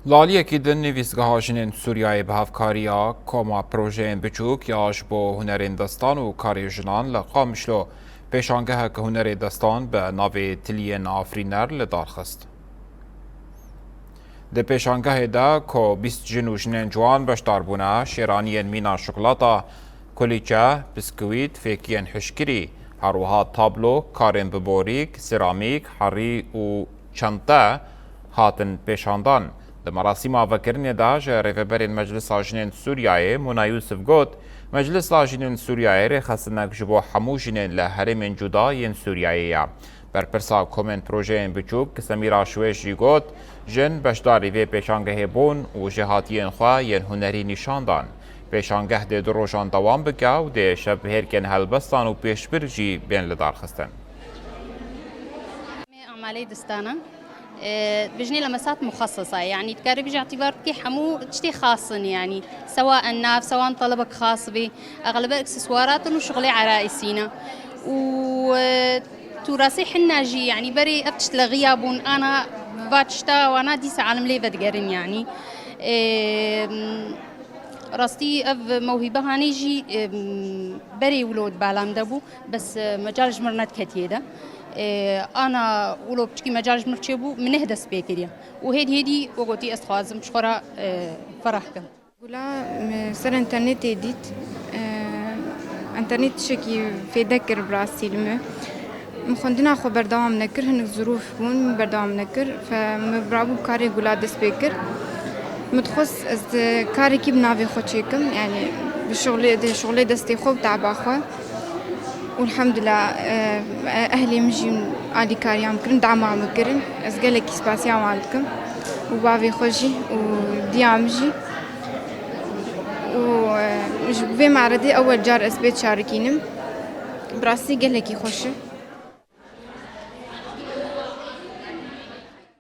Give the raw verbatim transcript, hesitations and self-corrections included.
Li aliyekî din Nivîsgeha Jinên Sûriyeyê bi hevkariya Koma Projeyên Biçûk ya ji bo Hunerên Destan û Karê Jinan li Qamişlo pêşangeheke hunerê destan bi navê Tiliyên Afirîner li dar xist. Di pêşangehê de ku bîst jin û jinên ciwan beşdar bûne, şêraniyên mîna şokolata, kulîçe, biskûwît, fêkiyên hişkirî, her wiha tablo, karên bi borîk, seramîk, herî û çente hatin pêşandan. Di merasîma vekirinê de ji rêveberên Meclisa Jinên Sûriyeyê Mona Yusuf got, Meclisa Jinên Sûriyeyê rêxistinnek ji bo hemû jinên li herêmên cuda yên Sûriyeyê ye. Berpirsa Komên Projeyên Biçûk Semîra Şwêş jî got, jin beşdarî vê pêşangehê bûn û jêhatiyên xwe yên hunerî nîşan dan. Pêşangeh dê du rojan dewam bike û dê şevbihêrkên helbestan û pêşbir jî bên lidarxistin. Amalê distana, e, bijnê lemesat muxassasa, yani dikare bijî îtibar bikî hemû tiştê xas in, yani sewa en nav, sewa en talebek xas bî, eglebe ekseswarat in û şixulê eraîsî ne. Û, e, tûrasê hinna jî, yani berê ev tişt lexiya bûn, ana va tişta wana dîsa alim lê vedigerin, yani. E, rastî ev mewhîbe hanê jî, e, berê wilo di bala min de bû. Bes, e, mecal ji mir nediketiye de. E, ana wilo piçkî mecal ji mir çêbû, min neh dest pê kiriye. Û hêdî hêdî, wek gotî, ez dixwazim ji xwe re, e, ferah kim. Gula, min ser înternetê dît. E, înternet tiştekî fêde kir bi rastî li min. Min xwendina xwe berdewam nekir, hinek zirûf bûn, min berdewam nekir. Fe min birabû bi karê Gula dest pê kir. Min dixwest ez di karekî bi navê xwe çêkim, yani bi şixulê, di şixulê destê xwe û teba xwe. Û elhamdulillah, e, ehlê min jî alîkariya min kirin, dema min kirin. Ez gelekî spasiya wan dikim. Û bavê xwe jî û diya min jî. Û, e, ji vê meredê ewel car ez pê çarikînim. Bi rastî gelekî xweş e.